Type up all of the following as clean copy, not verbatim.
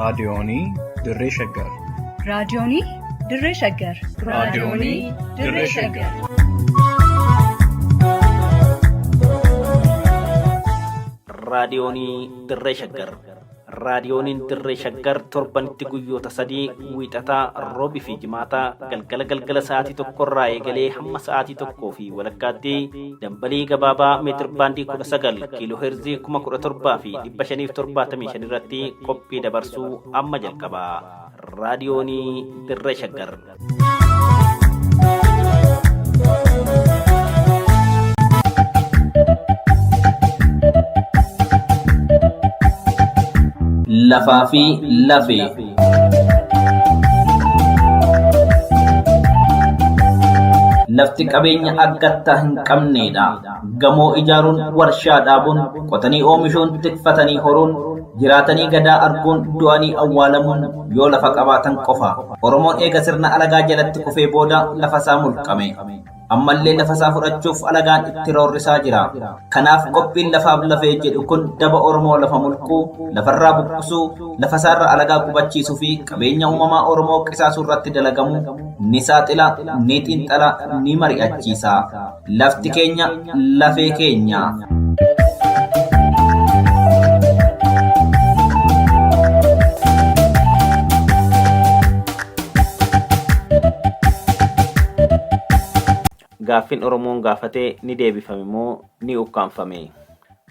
Raadiyoonii Dirree Shaggar. Raadiyoonii Dirree Shaggar. Raadiyoonii Dirree Shaggar. Raadiyoonii Dirree Shaggar. Raadiyooniin Dirree Shaggar torbanitti guyyoota 3 wiixataa, roobii fi jimaataa galgala galgala sa'aatii tokkorraa eegalee hamma sa'aatii tokkoo fi walakkaatti dambalii gabaabaa meetir baandii 19 kiiloo heerzii 17,575 irratti qophii dabarsuu amma jalqaba. Raadiyoonii Dirree Shaggar. Lafaa fi lafee. Lafti qabeenya akkattaa hin qabneedha. Gamoo ijaaruun, warshaa dhaabuun, qotanii oomishuun, tikfatanii horuun, jiraatanii gadaa arguun, du'anii awwaalamuun yoo lafa qabaatan qofa. Oromoon eega sirna alagaa jalatti kufee booda lafa isaa mulqame. Ammallee lafa isaa fudhachuuf alagaan itti roorrisaa jira. Kanaaf qophiin lafaaf lafee jedhu kun daba Oromoo lafa mulquu, lafarraa buqqisuu, lafa isaarra alagaa qubachiisuu fi qabeenya uumamaa Oromoo qisaasuu irratti dalagamu ni saaxila, ni xiinxala, ni mari'achiisa. Lafti keenya lafee keenya. Gaaffiin Oromoon gaafate ni deebifame moo ni ukkaamfame?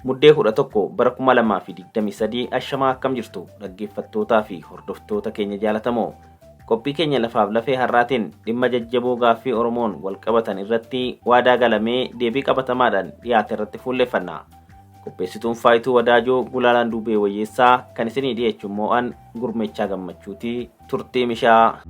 Muddee 11 bara 2023 ashamaa akkam jirtu dhaggeeffattootaa fi hordoftoota keenya jaalatamoo. Qophii keenya lafaaf lafee har'aatiin dhimma jajjaboo gaaffii Oromoon walqabatan irratti waadaa galamee deebii qabatamaadhaan dhiyaate irratti fuulleffanna. Qopheessituun Faayituu Wadaajoo Gulaalaan Duubee Wayyeessaa kan isinii dhiyeechu moo'an Gurmeechaa Gammachuuti turtii mishaa.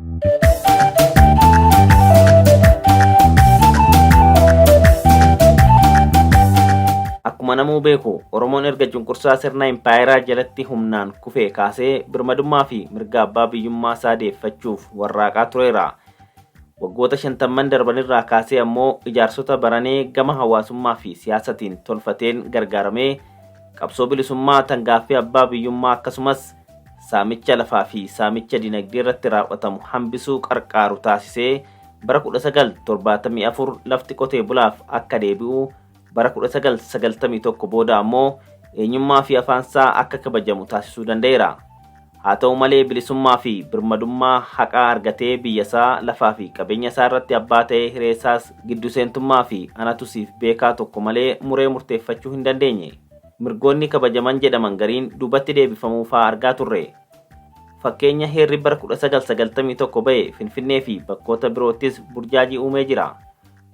Akkuma namuu beeku Oromoon erga cunqursaa sirna impaayeraa jalatti humnaan kufee kaasee birmadummaa fi mirga abbaa biyyummaa isaa deeffachuuf warraaqaa tureera. Waggoota shantamman darbanirraa kaasee ammoo ijaarsota baranee gama hawaasummaa fi siyaasatiin tolfateen gargaaramee qabsoo bilisummaa tan gaaffii abbaa biyyummaa akkasumas saamicha lafaa fi saamicha dinagdee irratti raawwatamu hambisuu qarqaaru taasisee bara 1974 lafti qotee bulaaf akka deebi'u bara 1991 booda ammoo eenyummaa fi afaansaa akka kabajamu taasisuu danda'eera. Haa ta'u malee bilisummaa fi birmadummaa haqaa argatee biyyasaa, lafaa fi qabeenya isaa irratti abbaa ta'ee hireesaas giddu seentummaa fi anatu siif beekaa tokko malee muree murteeffachuu hin dandeenye. Mirgoonni kabajaman jedhaman gariin duubatti deebifamuu faa argaa turre. Fakkeenya heerri bara 1991 ba'e Finfinnee fi bakkoota biroottis burjaajii uumee jira.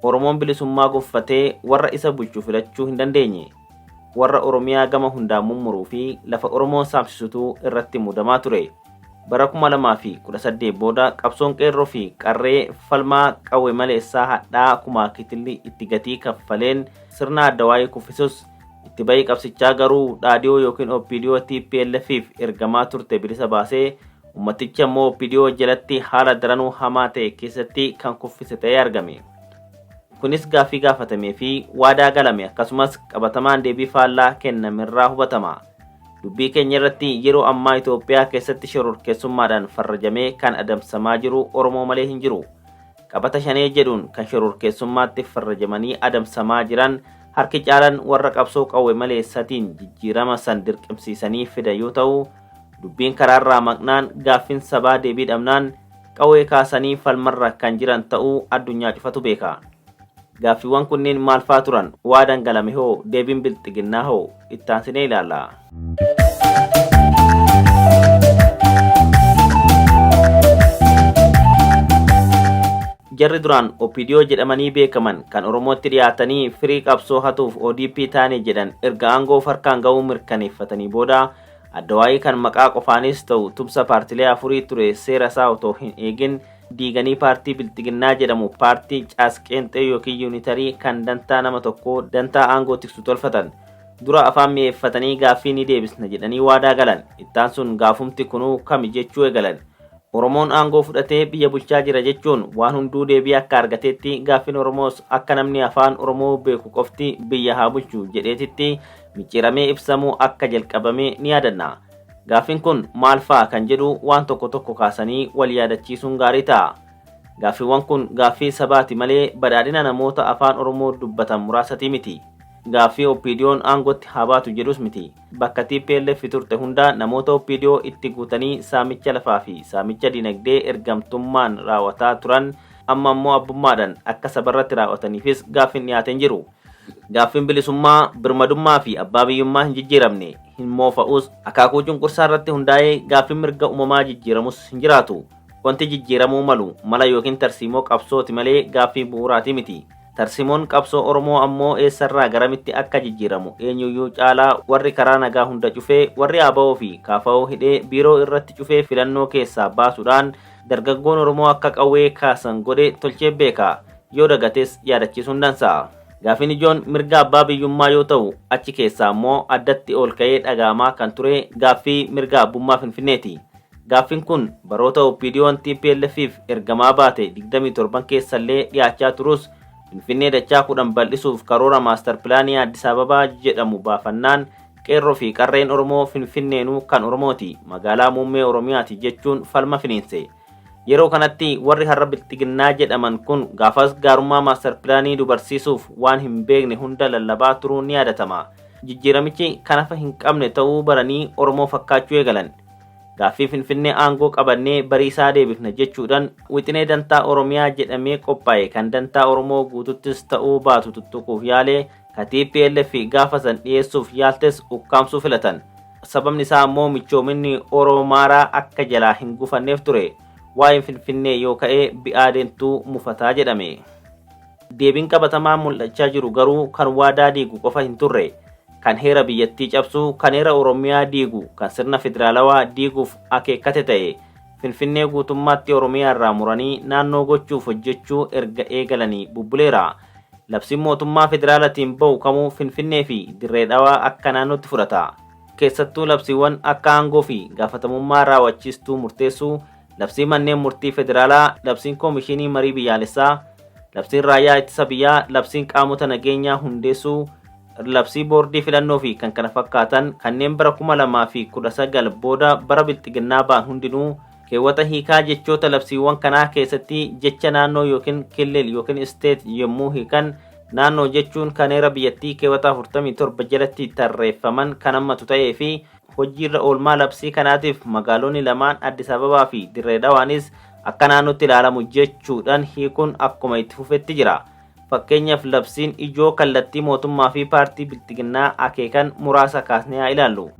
Oromoon bilisummaa gonfatee warra isa bulchu filachuu hin dandeenye. Warra Oromiyaa gama hundaan mummuruu fi lafa Oromoo saamsisutu irratti muudamaa ture. Bara 2018 booda qabsoon qeerroo fi qarree falmaa qawwe maleessaa hadhaa kumaa kitilli itti gatii kaffaleen sirna addawaayii kuffisus itti bahii qabsichaa garuu dhaadiyoo yookiin OPDO TPLFif ergamaa turte bilisa baasee ummaticha immoo OPDO jalatti haala daranuu hamaa ta'e keessatti kan kuffise ta'ee argame. Kunis gaaffii gaafatamee fi waadaa galame akkasumas qabatamaan deebii faallaa kennamerraa hubatama. Dubbii keenya irratti yeroo ammaa Itoophiyaa keessatti shororkeessummaadhaan farrajamee kan adamsamaa jiru Oromoo malee hin jiru. Qabata shanee jedhuun kan shororkeessummaatti farrajamanii adamsamaa jiran harki caalan warra qabsoo qawwe maleessatiin jijjiirama san dirqimsiisanii fidan yoo ta'u, dubbiin karaarraa maqnaan gaaffiin sabaa deebii dhabnaan qawwee kaasanii falmarra kan jiran ta'uu addunyaa cufatu beeka. Gaaffiiwwan kunneen maal faa turan? Waadaan galame hoo? Deebiin bilxiginnaa hoo? Ittaansinee ilaalla. Jarri duraan OPDO jedhamanii beekaman kan Oromootti dhiyaatanii firii qabsoo hatuuf ODP taane jedhan erga aangoo of harkaan ga'uu mirkaneeffatanii booda Addawaayii kan maqaa qofaanis ta'u tumsa paartilee afurii ture seera isaa otoo hin eegin diiganii paartii Bilxiginnaa jedhamu paartii caas-qeenxee yookiin yuunitarii kan dantaa nama tokkoo dantaa aangoo tiksu tolfatan. Dura afaan mi'eeffatanii gaaffii ni deebisna jedhanii waadaa galan. Ittaansuun gaafumti kunuu kami jechuu eegalan. Oromoon aangoo fudhatee biyya bulchaa jira jechuun waan hunduu deebii akka argateetti gaaffiin Oromoos akka namni afaan Oromoo beeku qofti biyya haa bulchu jedheetitti micciiramee ibsamuu akka jalqabame ni yaadanna. Gaaffiin kun maal fa'a kan jedhu waan tokko tokko kaasanii wal yaadachiisuun gaarii ta'a. Gaaffiiwwan kun gaaffii sabaati malee badhaadhina namoota afaan Oromoo dubbatan muraasatii miti. Gaaffii OPDO'n aangootti haa baatu jedhus miti. Bakka TPLF turte hunda namoota OPDO itti guutanii saamicha lafaa fi saamicha dinagdee ergamtummaan raawwataa turan amma immoo abbummaadhaan akka sabarratti raawwataniifis gaaffiin dhiyaatee hin jiru. Gaaffiin bilisummaa, birmadummaa fi abbaa biyyummaa hin jijjiiramne, hin moofa'us, akaakuu cunqursaa irratti hundaa'ee gaaffiin mirga uumamaa jijjiiramus hin jiraatu. Wanti jijjiiramuu malu mala yookiin tarsiimoo qabsooti malee gaaffii bu'uuraati miti. Tarsiimoon qabsoo Oromoo ammoo eessarraa garamitti akka jijjiiramu eenyuyyuu caalaa warri karaa nagaa hunda cufee, warri ABO fi KFO hidhee biiroo irratti cufee filannoo keessaa baasuudhaan dargaggoon Oromoo akka qawwee kaasan godhe tolchee beeka. Yoo dagates yaadachiisuun dansa. Gaaffiin ijoon mirga abbaa biyyummaa yoo ta'u, achi keessaa immoo addatti ol ka'ee dhaga'amaa kan ture gaaffii mirga abbummaa Finfinneeti. Gaaffiin kun baroota OPDO'n TPLF'if ergamaa baate 27 keessallee dhiyaachaa turus Finfinnee dachaa 10 bal'isuuf karoora maastar pilaanii Addis Ababaa jedhamu baafannaan qeerroo fi qarreen Oromoo Finfinneenuu kan Oromooti, magaalaa muummee Oromiyaati jechuun falma finiinse. Yeroo kanatti warri har'a bilxiginnaa jedhaman kun gaafas gaarummaa maastar pilaanii dubarsiisuuf waan hin beekne hunda lallabaa turuun ni yaadatama. Jijjiiramichi kan hafa hin qabne ta'uu baranii Oromoo fakkaachuu eegalan. Gaaffii Finfinnee aangoo qabannee bariisaa deebifna jechuudhaan wixinee dantaa Oromiyaa jedhamee qophaa'e kan dantaa Oromoo guututtis ta'uu baatu tuttuquuf yaalee ka TPLF gaafa san dhiyeessuuf yaaltes ukkaamsuu filatan. Sababni isaa ammoo michoominni Oromaaraa akka jalaa hin gufanneef ture. Waa'een Finfinnee yoo ka'e bi'aadeentuu mufataa jedhame. Deebiin qabatamaa mul'achaa jiru garuu kan waadaa diigu qofa hin turre. Kan heera biyyattii cabsu, kan heera Oromiyaa diigu, kan sirna federaalawaa diiguuf akeekkate ta'e. Finfinnee guutummaatti Oromiyaa irraa muranii naannoo gochuuf hojjechuu erga eegalanii bubbuleera. Labsiin mootummaa federaalatiin ba'u kamuu Finfinnee fi Dirree Dhawaa akka naannootti fudhata. Keessattuu labsiiwwan akka aangoo fi gaafatamummaa raawwachiistuu murteessuu, labsii manneen murtii federaalaa, labsiin koomishinii marii biyyaalessaa, labsiin raayyaa ittisa biyyaa, labsiin qaamota nageenyaa hundeessuu, labsii boordii filannoo fi kan kana fakkaatan kanneen bara 2019 booda bara bilxiginnaa ba'an hundinuu keewwata hiikaa jechoota labsiiwwan kanaa keessatti jecha naannoo yookiin kilil yookiin isteet yommuu hiikan naannoo jechuun kan heera biyyattii keewwata 47 jalatti tarreeffaman kan hammatu ta'ee fi hojiirra oolmaa labsii kanaatiif magaalonni lamaan Addis Ababaa fi Dirree Dhawaanis akka naannootti ilaalamu jechuudhaan hiikuun akkuma itti fufetti jira. Fakkeenyaaf labsiin ijoo kallattii mootummaa fi paartii bilxiginnaa akeekan muraasa kaasnee haa ilaallu.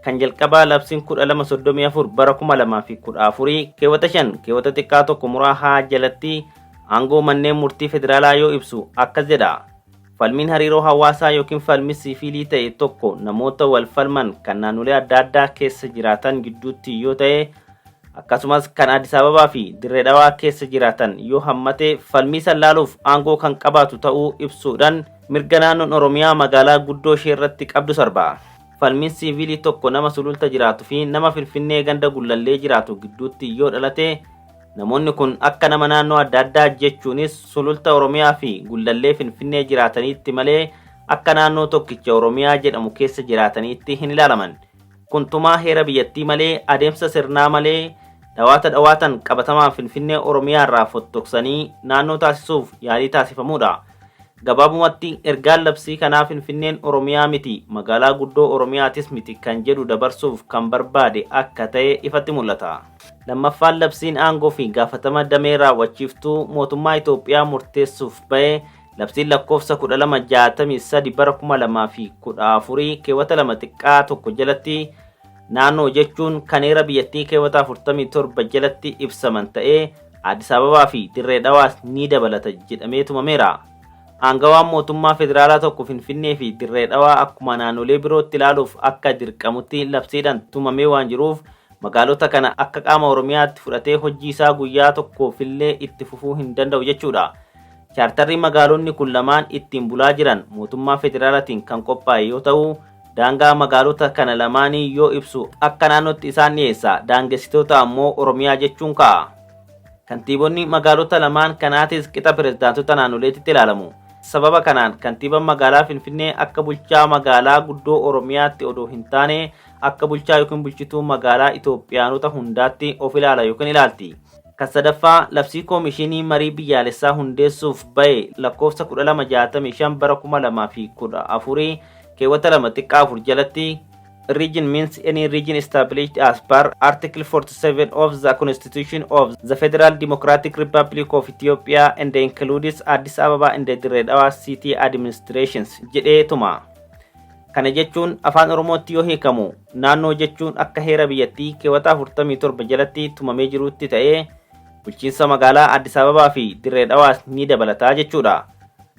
Kan jalqabaa labsiin 1234 bara 2014 keewwata 5 keewwata xiqqaa 1 muraa haa jalatti aangoo manneen murtii federaalaa yoo ibsu akkas jedha. Falmiin hariiroo hawaasaa yookiin falmii siiviilii ta'e tokko namoota wal falman kan naannolee adda addaa keessa jiraatan gidduutti yoo ta'e akkasumas kan Addis Ababaa fi Dirree Dhawaa keessa jiraatan yoo hammate falmii san laaluuf aangoo kan qabaatu ta'uu ibsuudhaan mirga naannoon Oromiyaa magaalaa guddoo ishee irratti qabdu sarba. Falmiin siiviilii tokko nama Sululta jiraatu fi nama Finfinnee ganda Gullallee jiraatu gidduutti yoo dhalate namoonni kun akka nama naannoo adda addaa jechuunis Sululta Oromiyaa fi Gullallee Finfinnee jiraataniitti malee akka naannoo tokkicha Oromiyaa jedhamu keessa jiraataniitti hin ilaalaman. Kun tumaa heera biyyattii malee adeemsa sirnaa malee dhawaata dhawaatan qabatamaan Finfinnee Oromiyaa irraa fottoqsanii naannoo taasisuuf yaalii taasifamuudha. Gabaabumatti ergaan labsii kanaa Finfinneen Oromiyaa miti, magaalaa guddoo Oromiyaatis miti kan jedhu dabarsuuf kan barbaade akka ta'e ifatti mul'ata. Lammaffaan labsiin aangoo fi gaafatama damee raawwachiiftuu mootummaa Itoophiyaa murteessuuf ba'e labsiin lakkoofsa 1263 bara 2014 keewwata 2 xiqqaa 1 jalatti naannoo jechuun kan heera biyyattii keewwata 47 jalatti ibsaman ta'ee Addis Ababaa fi Dirree Dhawaas ni dabalata jedhamee tumameera. Aangawaan mootummaa federaalaa tokko Finfinnee fi Dirree Dhawaa akkuma naannolee birootti ilaaluuf akka dirqamutti labsiidhaan tumamee waan jiruuf magaalota kana akka qaama Oromiyaatti fudhatee hojii isaa guyyaa tokkoofillee itti fufuu hin danda'u jechuudha. Chaartarri magaalonni kun lamaan ittiin bulaa jiran mootummaa federaalaatiin kan qophaa'e yoo ta'u, daangaa magaalota kana lamaanii yoo ibsu akka naannootti isaan dhiyeessa, daangessitoota ammoo Oromiyaa jechuun kaa'a. Kantiibonni magaalota lamaan kanaatis qixa pirezidaantota naannoleetitti ilaalamu. Sababa kanaan kantiibaan magaalaa Finfinnee akka bulchaa magaalaa guddoo Oromiyaatti odoo hin taane akka bulchaa yookiin bulchituu magaalaa Itoophiyaanota hundaatti of ilaala yookiin ilaalti. Kan sadaffaa labsii koomishinii marii biyyaalessaa hundeessuuf bahe lakkoofsa 1265 bara 2014 keewwata 2 xiqqaa 4 jalatti, "Region means any region established as per Article 47 of the Constitution of the Federal Democratic Republic of Ethiopia and includes Addis Ababa and the Dire Dawa City Administrations" jedhee tuma. Kana jechuun afaan Oromootti yoo hiikamu, naannoo jechuun akka heera biyyattii keewwata 47 jalatti tumamee jirutti ta'ee bulchiinsa magaalaa Addis Ababaa fi Dirree Dhawaas ni dabalataa jechuudha.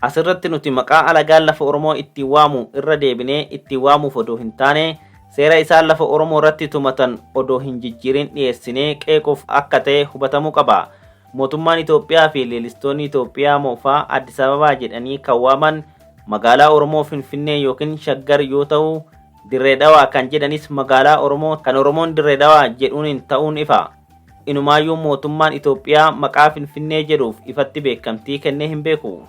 Asirratti nuti maqaa alagaan lafa Oromoo ittiin waamu irra deebinee ittiin waamuuf odoo hin taane, seera isaan lafa Oromoo irratti tumatan odoo hin jijjiirin dhiyeessinee qeequuf akka ta'e hubatamuu qaba. Mootummaan Itoophiyaa fi leellistoonni Itoophiyaa moofaa Addis Ababaa jedhanii kan waaman magaalaa Oromoo Finfinnee yookiin Shaggar yoo ta'u, Dirree Dhawaa kan jedhanis magaalaa Oromoo kan Oromoon Dirree Dhawaa jedhuun ta'uun ifa. Inumaayyuu mootummaan Itoophiyaa maqaa Finfinnee jedhuuf ifatti beekamtii kennee hin beeku.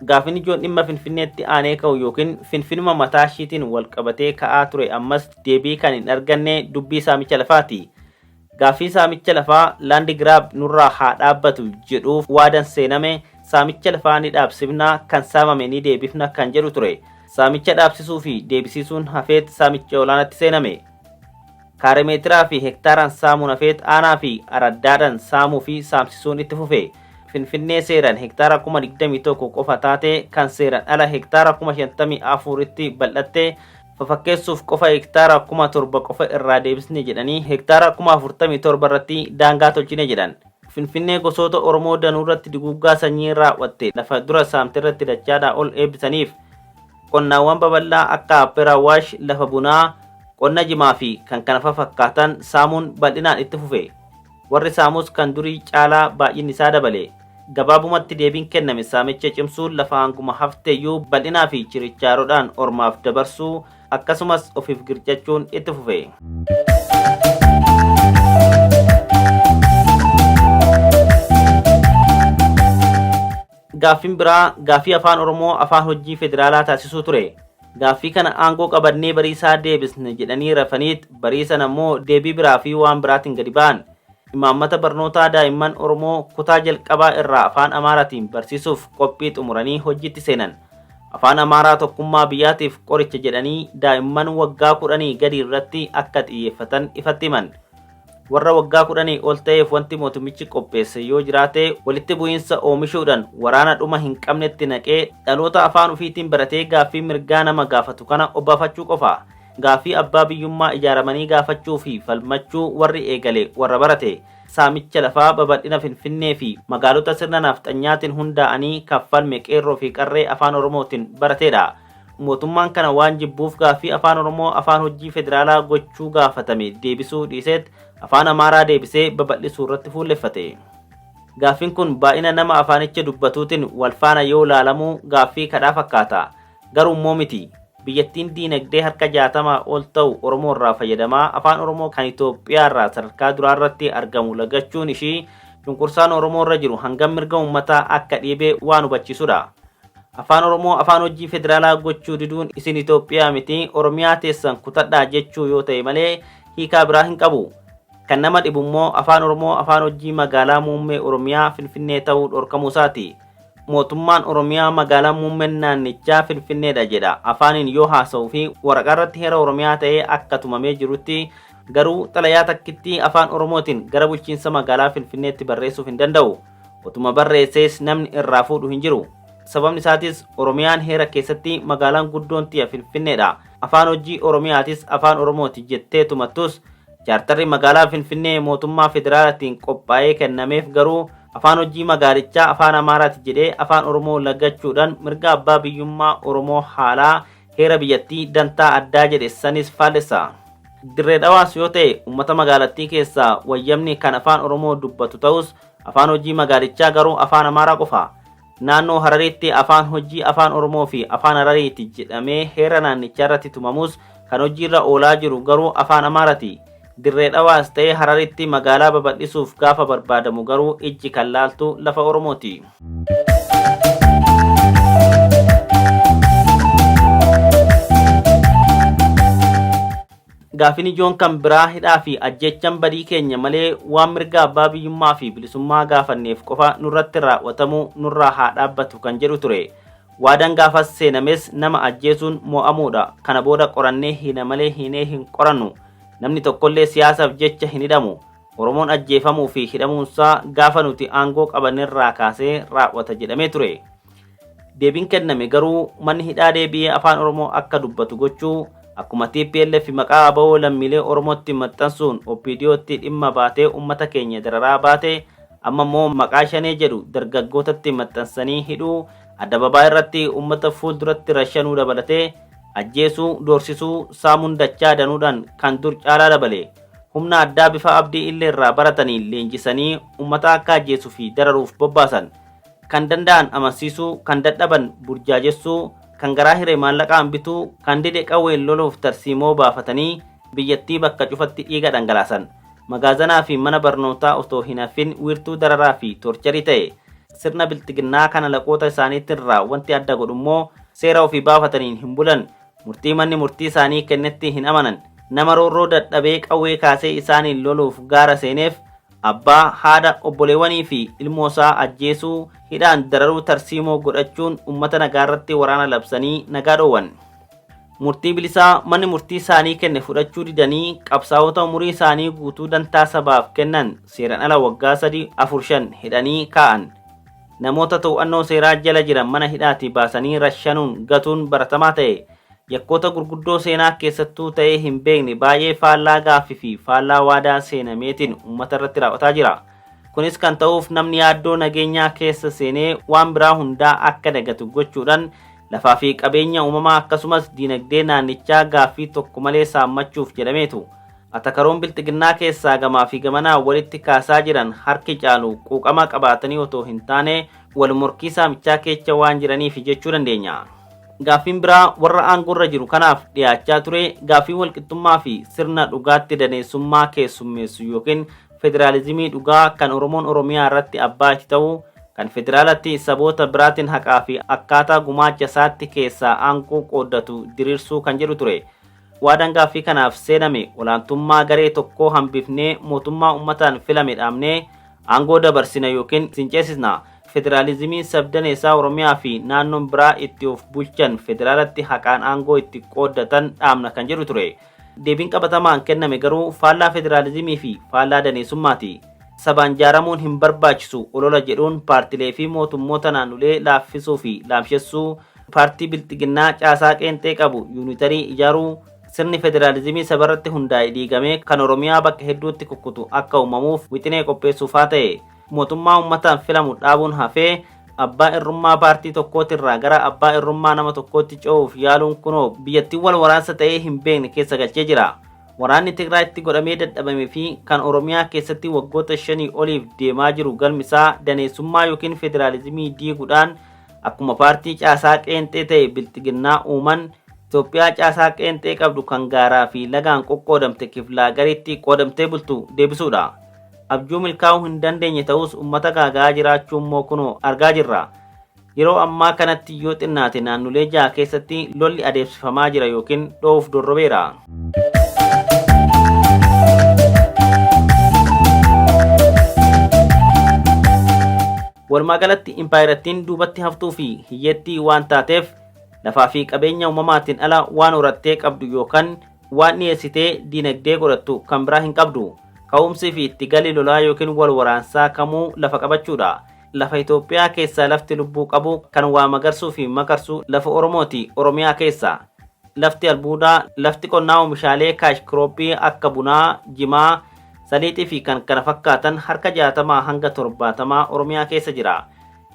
Gaafin ijoon dhimma Finfinneetti aanee ka'u yookiin Finfinnuma mataa ishiitiin wal qabatee ka'aa ture ammas deebii kan hin arganne dubbii saamicha lafaati. Gaaffii saamicha lafaa "land grab nurraa haa dhaabbatu" jedhuuf waadan seename saamicha lafaa ni dhaabsifna, kan saamame ni deebifna kan jedhu ture. Saamicha dhaabsisuu fi deebisiisuun hafeet saamicha olaanaatti seename. Kaaremeetiraa fi hektaaraan saamuun hafeet aanaa fi araddaadhaan saamuu fi saamsisuun itti fufe. Finfinnee seeraan hektaara 21,000 qofa taate kan seeraan ala hektaara 54,000tti bal'atte fafakkeessuuf qofa hektaara 7,000 qofa irraa deebisne jedhanii hektaara 47,000 irratti daangaa tolchine jedhan. Finfinnee gosoota Oromoo danuu irratti duguuggaa sanyii raawwatte lafa dura saamte irratti dachaadhaa ol eebbisaniif. Qonnaawwan babal'aa akka Abbeer Awaash, lafa bunaa, qonna jimaa fi kan kana fakkaatan saamuun bal'inaan itti fufe. Warri saamus kan durii caalaa baay'inni isaa dabale. Gabaabumatti deebiin kenname saamicha cimsuun lafa hanguma hafteeyyuu bal'inaa fi chirichaaroodhaan ormaaf dabarsuu, akkasumas ofiif gircachuun itti fufe. Gaaffiin biraa gaaffii afaan Oromoo afaan hojii federaalaa taasisuu ture. Gaaffii kana aangoo qabannee bariisaa deebisne jedhanii rafaniit bariisan ammoo deebii biraa fi waan biraatiin gadi ba'an. Imaammata barnootaa daa'imman Oromoo kutaa jalqabaa irraa afaan Amaaraatiin barsiisuuf qophii xumuranii hojiitti seenan. Afaan Amaaraa tokkummaa biyyaatiif qoricha jedhanii daa'imman waggaa 10 gadi irratti akka xiyyeeffatan ifatti himan. Warra waggaa 10 ol ta'eef wanti mootummichi qopheesse yoo jiraate, walitti bu'iinsa oomishuudhaan waraana dhuma hin qabnetti naqee dhaloota afaan ofiitiin baratee gaaffii mirgaa nama gaafatu kana obbaafachuu qofa. Gaaffii abbaa biyyummaa ijaaramanii gaafachuu fi falmachuu warri eegale warra barate. Saamicha lafaa babal'ina Finfinnee fi magaalota sirna nafxanyaatiin hundaa'anii kaffalme qeerroo fi qarree afaan Oromootiin barateedha. Mootummaan kana waan jibbuuf gaaffii afaan Oromoo afaan hojii federaalaa gochuu gaafatame deebisuu dhiiseet afaan Amaaraa deebisee babal'isuu irratti fuulleffate. Gaaffiin kun baay'ina nama afaanicha dubbatuutiin wal faana yoo ilaalamu gaaffii kadhaa fakkaata. Garuu immoo miti. Biyyattiin diinagdee harka 60 ol ta'u Oromoo irraa fayyadamaa afaan Oromoo kan Itoophiyaa irraa sadarkaa duraa irratti argamu lagachuun ishii cunqursaan Oromoo irra jiru hangam mirga uummataa akka dhiibee waan hubachiisudha. Afaan Oromoo afaan hojii federaalaa gochuu diduun isin Itoophiyaa miti, Oromiyaa teessan kutadhaa jechuu yoo ta'e malee hiikaa biraa hin qabu. Kan nama dhibu immoo afaan Oromoo afaan hojii magaalaa muummee Oromiyaa Finfinnee ta'uu dhorkamuu isaati. Mootummaan Oromiyaa magaalaa muummeen naannichaa Finfinneedha jedha. Afaaniin yoo haasa'uu fi waraqaa irratti heera Oromiyaa ta'ee akka tumamee jirutti garuu xalayaa takkitti afaan Oromootiin gara bulchiinsa magaalaa Finfinneetti barreessuuf hin danda'u. Otuma barreessees namni irraa fuudhu hin jiru. Sababni isaatis Oromiyaan heera keessatti magaalaan guddoon tiya Finfinneedha. Afaan hojii Oromiyaatis afaan Oromooti jettee tumattus, chaartarri magaalaa Finfinnee mootummaa federaalaatiin qophaa'ee kennameef garuu afaan hojii magaalichaa afaan Amaaraati jedhee afaan Oromoo lagachuudhaan mirga abbaa biyyummaa Oromoo haalaa heera biyyattii dantaa addaa jedhe sanis faallessa. Dirree Dhawaas yoo ta'e, uummata magaalattii keessaa wayyamni kan afaan Oromoo dubbatu ta'us, afaan hojii magaalichaa garuu afaan Amaaraa qofa. Naannoo Harariitti afaan hojii afaan Oromoo fi afaan Harariiti jedhamee heera naannichaa irratti tumamus, kan hojiirra oolaa jiru garuu afaan Amaaraati. Dirree Dhawaas ta'ee Hararitti magaalaa babal'isuuf gaafa barbaadamu garuu ijji kan laaltu lafa Oromooti. Gaaffiin ijoon kan biraa hidhaa fi ajjechaan badii keenya malee waan mirga abbaa biyyummaa fi bilisummaa gaafanneef qofa nurratti raawwatamu nurraa haa dhaabbatu kan jedhu ture. Waadaan gaafas seenames nama ajjeesuun mo'amuudha. Kana booda qorannee hiina malee hiinee hin qorannu. Namni tokkollee siyaasaaf jecha hin hidhamu. Oromoon ajjeefamuu fi hidhamuunsaa gaafa nuti aangoo qabanirraa kaasee raawwata jedhamee ture. Deebiin kenname garuu manni hidhaa deebi'ee afaan Oromoo akka dubbatu gochuu, akkuma TPLF maqaa ABO lammiilee Oromootti maxxansuun OPDOtti dhimma baatee uummata keenya dararaa baate, amma immoo maqaa Shanee jedhu dargaggootatti maxxansanii hidhuu, addababaa irratti uummata fuulduratti rashanuu dabalatee ajjeesuu, doorsisuu, saamuun dachaa danuudhaan kan dur caalaa dabale. Humna addaa bifa Abdii Illee irraa baratanii leenjisanii uummata akka ajjeesuu fi dararuuf bobbaasan. Kan danda'an amansiisuu, kan dadhaban burjaajessuu, kan garaa hiree maallaqaan bituu, kan dide qawween loluuf tarsiimoo baafatanii biyyattii bakka cufatti dhiiga dhangalaasan. Magaazanaa fi mana barnootaa otoo hin hafin wiirtuu dararaa fi toorcharii ta'e. Sirna bilxiginnaa kana laqoota isaaniitirraa wanti adda godhu immoo seera ofii baafataniin hin bulan, murtii manni murtii isaanii kennetti hin amanan. Nama roorroo dadhabee qawwee kaasee isaaniin loluuf gaara seeneef abbaa, haadha, obboleewwanii fi ilmoosaa ajjeesuu, hidhaan dararuu tarsiimoo godhachuun uummata nagaarratti waraana labsanii nagaa dhoowwan. Murtii bilisaa manni murtii isaanii kenne fudhachuu didanii qabsaa'ota umurii isaanii guutuu dantaa sabaaf kennan seeraan ala waggaa 3, 4, 5 hidhanii kaa'an. Namoota to'annoo seeraa jala jiran mana hidhaatii baasanii rashanuun gatuun baratamaa ta'e. Yakkoota gurguddoo seenaa keessattuu ta'ee hin beekne baay'ee faallaa gaaffii fi faallaa waadaa seenameetiin uummata irratti raawwataa jira. Kunis kan ta'uuf namni yaaddoo nageenyaa keessa seenee waan biraa hundaa akka dagatu gochuudhaan lafaa fi qabeenya uumamaa akkasumas diinagdee naannichaa gaaffii tokko malee saammachuuf jedhameetu. Atakaroon bilxiginnaa keessaa gamaa fi gamanaa walitti kaasaa jiran harki caalu quuqama qabaatanii otoo hin taane wal morkii saamichaa keessa waan jiraniif jechuu dandeenya. Gaaffiin biraa warra aangoorra jiru kanaaf dhiyaachaa ture gaaffii walqixxummaa fi sirna dhugaatti daneessummaa keessummeessu yookiin federaalizimii dhugaa kan Oromoon Oromiyaa irratti abbaa itti ta'u, kan federaalatti saboota biraatiin haqaa fi akkaataa gumaacha isaatti keessaa aangoo qooddatu diriirsuu kan jedhu ture. Waadaan gaaffii kanaaf seename olaantummaa garee tokkoo hambifnee mootummaa uummataan filame dhaabnee aangoo dabarsina yookiin sinceessisna. Federaalizimii sabdaneessaa Oromiyaa fi naannoon biraa itti of bulchan federaalatti haqaan aangoo itti qooddatan dhaabna kan jedhu ture. Deebiin qabatamaan kenname garuu faallaa federaalizimii fi faallaa daneessummaati. Sabaan jaaramuun hin barbaachisu olola jedhuun paartilee fi mootummoota naannolee laaffisuu fi laamshessuu, paartii bilxiginnaa caasaa qeenxee qabu yuunitarii ijaaruu, sirni federaalizimii sabarratti hundaa'e diigamee kan Oromiyaa bakka hedduutti kukkutu akka uumamuuf wixinee qopheessuufaa ta'e. Mootummaa uummataan filamu dhaabuun hafee abbaa irrummaa paartii tokkootirraa gara abbaa irrummaa nama tokkootti ce'uuf yaaluun kunoo biyyattiin wal waraansa ta'ee hin beekne keessa galchee jira. Waraanni Tigraayitti godhamee dadhabame fi kan Oromiyaa keessatti waggoota 5 oliif deemaa jiru galmisaa daneessummaa yookiin federaalizimii diiguudhaan akkuma paartii caasaa qeenxee ta'e bilxiginnaa uuman Itoophiyaa caasaa qeenxee qabdu kan gaaraa fi lagaan qoqqoodamte kiflaa gariitti qoodamtee bultu deebisuudha. Abjuu milkaa'uu hin dandeenye ta'us uummata gaaga'aa jiraachuu immoo kunoo argaa jirra. Yeroo ammaa kanatti yoo xinnaate naannolee 6 keessatti lolli adeemsifamaa jira yookiin dho'uuf dorrobeera. Walumaa galatti impaayirattiin duubatti haftuu fi hiyyeettii waan taateef lafaa fi qabeenya uumamaatiin ala waan horattee qabdu yookaan waan dhiyeessitee diinagdee godhattu kan biraa hin qabdu. Ka'umsi fi itti gali lolaa yookiin wal waraansaa kamuu lafa qabachuudha. Lafa Itoophiyaa keessaa lafti lubbuu qabu kan waa magarsuu fi makarsu lafa Oromooti Oromiyaa keessa. Lafti albuudaa, lafti qonnaa oomishaalee kaash kirooppii akka bunaa, jimaa, saliixii fi kan kana fakkaatan harka 60 hanga 70 Oromiyaa keessa jira.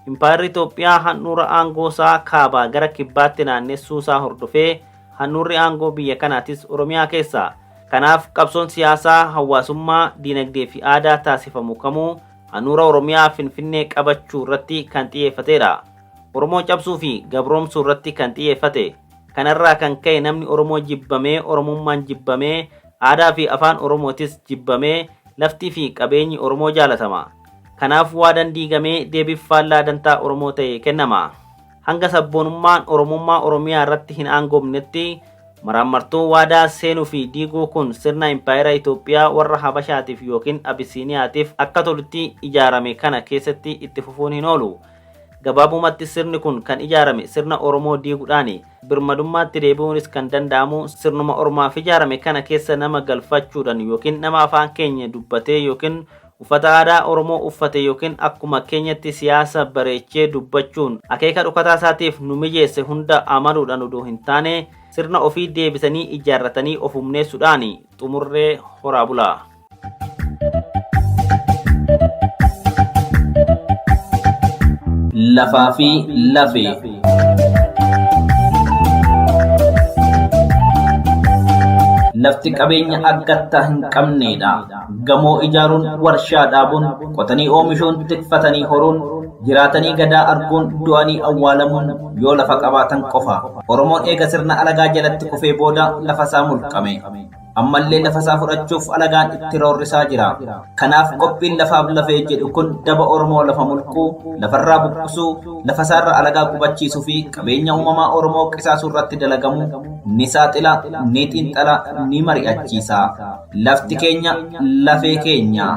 Impaayerri Itoophiyaa handhuura aangoo isaa kaabaa gara kibbaatti naannessuu isaa hordofee handhuurri aangoo biyya kanaatis Oromiyaa keessa. Kanaaf qabsoon siyaasaa, hawaasummaa, diinagdee fi aadaa taasifamu kamuu handhuura Oromiyaa Finfinnee qabachuu irratti kan xiyyeeffatedha. Oromoo cabsuu fi gabroomsuu irratti kan xiyyeeffate. Kanarraa kan ka'e namni Oromoo jibbamee, Oromummaan jibbamee, aadaa fi afaan Oromootis jibbamee, laftii fi qabeenyi Oromoo jaalatama. Kanaaf waadaan diigamee deebiif faallaa dantaa Oromoo ta'e kennama. Hanga sabboonummaan Oromummaa Oromiyaa irratti hin aangoomnetti Maraammartoon waadaa seenuu fi diiguu kun sirna impaayera Itoophiyaa warra Habashaatiif yookiin Abisiiniyaatiif akka tolutti ijaarame kana keessatti itti fufuun hin oolu. Gabaabumatti sirni kun kan ijaarame sirna Oromoo diiguudhaani. Birmadummaatti deebi'uunis kan danda'amu sirnuma Ormaaf ijaarame kana keessa nama galfachuudhaan yookiin nama afaan keenya dubbatee yookiin uffata aadaa Oromoo uffate yookiin akkuma keenyatti siyaasa bareechee dubbachuun akeeka dhokataa isaatiif nu mijeesse hunda amanuudhaan odoo hin taane sirna ofii deebisanii ijaarratanii of humneessuudhaan xumurree horaa bulaa. Lafaa fi lafee. Lafti qabeenya akkattaa hin qabneedha. Gamoo ijaaruun, warshaa dhaabuun, qotanii oomishuun, tikfatanii horuun, jiraatanii gadaa arguun, du'anii awwaalamuun yoo lafa qabaatan qofa. Oromoon eega sirna alagaa jalatti kufee booda lafa isaa mulqame. Ammallee lafa isaa fudhachuuf alagaan itti roorrisaa jira. Kanaaf qophiin lafaaf lafee jedhu kun daba Oromoo lafa mulquu, lafarraa buqqisuu, lafa isaarra alagaa qubachiisuu fi qabeenya uumamaa Oromoo qisaasuu irratti dalagamu ni saaxila, ni xiinxala, ni mari'achiisa. Lafti keenya lafee keenya.